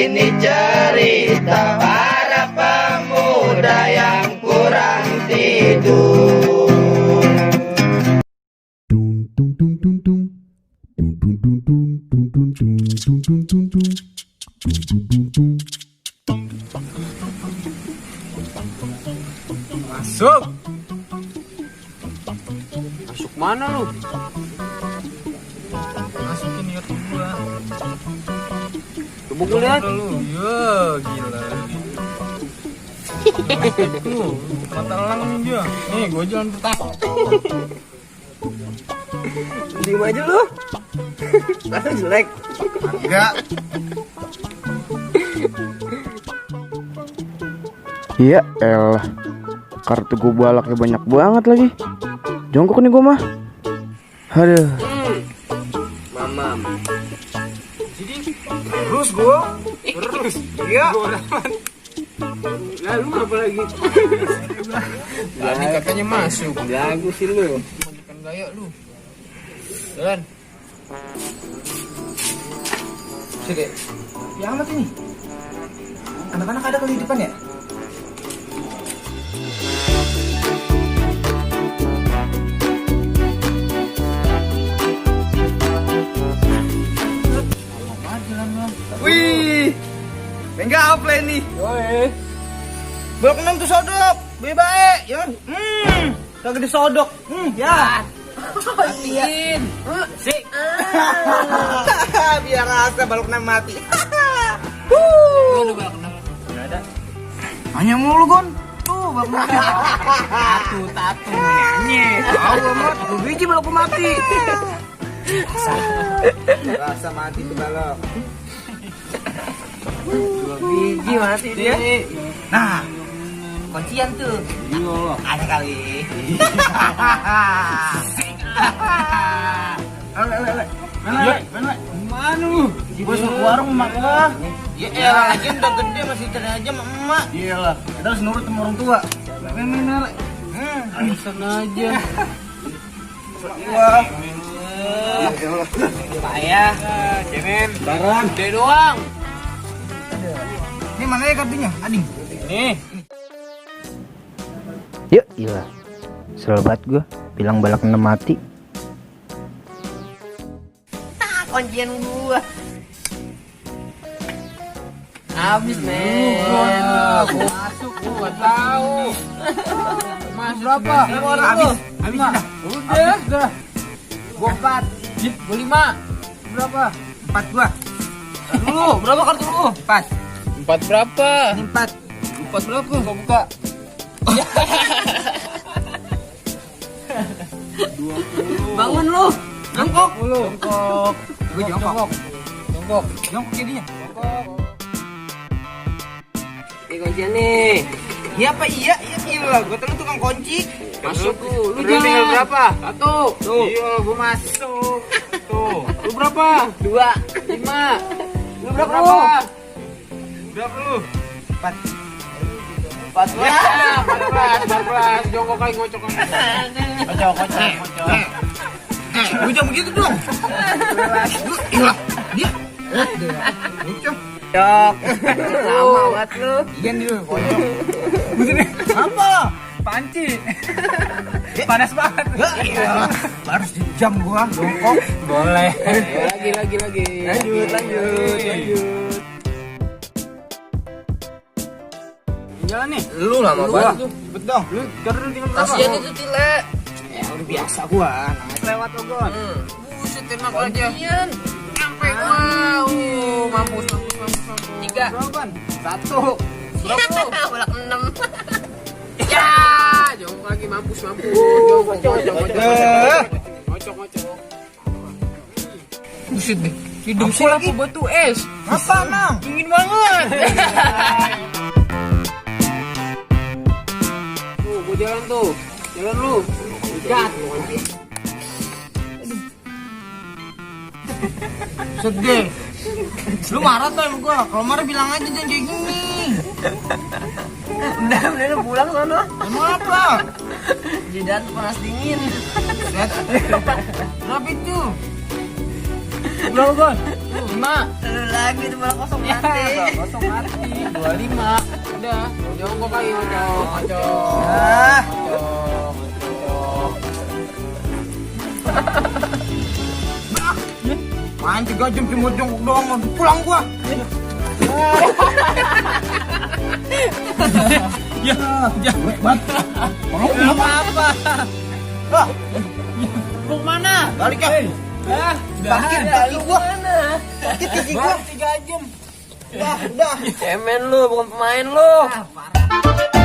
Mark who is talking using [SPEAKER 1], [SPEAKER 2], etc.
[SPEAKER 1] ini cerita para pemuda yang kurang tidur.
[SPEAKER 2] Masuk. Masuk mana lu? Masukin YouTube gua. Coba gua lihat lu. Ya, gila. Tuh, mata elang dia. Nih, gua jalan pertama.
[SPEAKER 3] Diem aja lu. Rasa jelek.
[SPEAKER 2] Enggak.
[SPEAKER 4] Iya elah, kartu gue balaknya banyak banget lagi. Jongkok nih gue mah. Aduh.
[SPEAKER 3] Mamam.
[SPEAKER 2] Terus gua. Terus. Iya.
[SPEAKER 3] Lalu apa lagi?
[SPEAKER 2] Tadi katanya masuk.
[SPEAKER 3] Jago sih lu.
[SPEAKER 2] Makan gaya lu. Jalan.
[SPEAKER 5] Oke, ya amat ini. Anak-anak ada kali di depan ya?
[SPEAKER 1] Wih, enggak offline nih.
[SPEAKER 2] Yoi.
[SPEAKER 5] Blok 6 tuh sodok, bae ya. Kagak disodok. Ya.
[SPEAKER 1] Matiin.
[SPEAKER 5] Sik. Biar rasa balok 6 mati.
[SPEAKER 2] Lu balak enam.
[SPEAKER 5] Enggak ada. Hanya mulu, Gon. Tuh, balok 6. Tatu nyanyi. Tahu amat, 2 biji balok mati. Rasa mati tuh balok. 2 biji mati dia. Nah, kuncian tuh.
[SPEAKER 2] Iya.
[SPEAKER 5] Ada kali.
[SPEAKER 2] Mana lu?
[SPEAKER 5] Gue suruh ke warung emak gua.
[SPEAKER 1] Ya elah, lagi udah gede masih tanya aja sama emak.
[SPEAKER 5] Iyalah, kita harus nurut sama orang tua. Main-main.
[SPEAKER 2] Alasan aja.
[SPEAKER 5] Wah,
[SPEAKER 1] Payah.
[SPEAKER 2] Cemen.
[SPEAKER 5] barang.
[SPEAKER 2] Gede doang.
[SPEAKER 5] Ini mana ya kartunya? Ading.
[SPEAKER 2] Nih.
[SPEAKER 4] Yuk gila, selalu banget gue bilang balak 6 mati.
[SPEAKER 1] Kuncian gua. Habis
[SPEAKER 2] Masuk gua tahu. Mas berapa?
[SPEAKER 5] Habis dah.
[SPEAKER 2] Udah. Gua 4. Gua 5. Berapa?
[SPEAKER 5] 4 gua.
[SPEAKER 2] Lu, berapa kartu lu?
[SPEAKER 5] 4.
[SPEAKER 2] 4 berapa?
[SPEAKER 5] Ini 4.
[SPEAKER 2] 4 berapa? Gua buka.
[SPEAKER 1] bangun lu.
[SPEAKER 2] Jongkok. Jongkok.
[SPEAKER 5] Gue jongkok.
[SPEAKER 2] Jongkok.
[SPEAKER 5] Jongkok jadinya.
[SPEAKER 3] Ini kuncian nih.
[SPEAKER 5] Iya apa iya? Iya, gua tuh tukang kunci.
[SPEAKER 2] Masuk lu. Lu
[SPEAKER 3] Tinggal
[SPEAKER 2] jangan.
[SPEAKER 3] berapa?
[SPEAKER 2] 1.
[SPEAKER 3] Tuh.
[SPEAKER 5] Iya, gua masuk.
[SPEAKER 2] Tuh. Lu berapa?
[SPEAKER 3] 2.
[SPEAKER 2] 5.
[SPEAKER 3] Lu berapa?
[SPEAKER 5] Berapa lu? 4.
[SPEAKER 2] 14. 14. Jongkok kali ngocok.
[SPEAKER 5] Kocok. Lu jangan begitu dong. Iya. Dia. Kocok.
[SPEAKER 3] Cok. Lama banget lu.
[SPEAKER 5] Iya nih lu, kocok. Begini. Apa? Panci. Panas banget. Iya. Harus dijam gua, jongkok.
[SPEAKER 2] Boleh.
[SPEAKER 3] Lagi. Lanjut.
[SPEAKER 2] Jalan nih.
[SPEAKER 3] Lu lama banget tuh.
[SPEAKER 5] Cepet dong.
[SPEAKER 2] Lu kartu lu tinggal berapa?
[SPEAKER 3] Kasihan itu Tile.
[SPEAKER 5] Ya udah biasa gua.
[SPEAKER 2] Lewat lo, Gon.
[SPEAKER 3] Buset enak aja. Sampai gua. Mampus. 3.
[SPEAKER 2] Berapa? 1.
[SPEAKER 3] Berapa lu? Balak 6.
[SPEAKER 2] Ya, jongkok lagi mampus. Ngocok. Buset deh. Hidung gua apa batu es.
[SPEAKER 5] Apa, Mang?
[SPEAKER 2] Dingin banget. Tuh, gua jalan tuh. Jalan lu. Gat.
[SPEAKER 5] Sedih. Lu marah tuh sama gua. Kalau marah bilang aja jangan kayak gini.
[SPEAKER 3] Udah lu pulang sono.
[SPEAKER 5] Emang apa?
[SPEAKER 3] Jidat panas dingin.
[SPEAKER 5] Kenapa itu?
[SPEAKER 2] Berapa, Gon?
[SPEAKER 3] Lu lagi tuh bola kosong
[SPEAKER 5] Ya,
[SPEAKER 3] mati.
[SPEAKER 5] kosong mati. 25. Udah, jongkok kali jongkok.
[SPEAKER 1] Ah. Main 3 jam cuma jongkok doang, mau pulang gua.
[SPEAKER 5] Ya,
[SPEAKER 1] Tolong
[SPEAKER 5] apa?
[SPEAKER 1] Ah,
[SPEAKER 5] Mau kemana?
[SPEAKER 1] balik ya. Sakit kaki gua. Sakit kaki gua.
[SPEAKER 5] 3 jam.
[SPEAKER 1] Udah.
[SPEAKER 3] Cemen lu, bukan pemain lu.
[SPEAKER 5] Parah.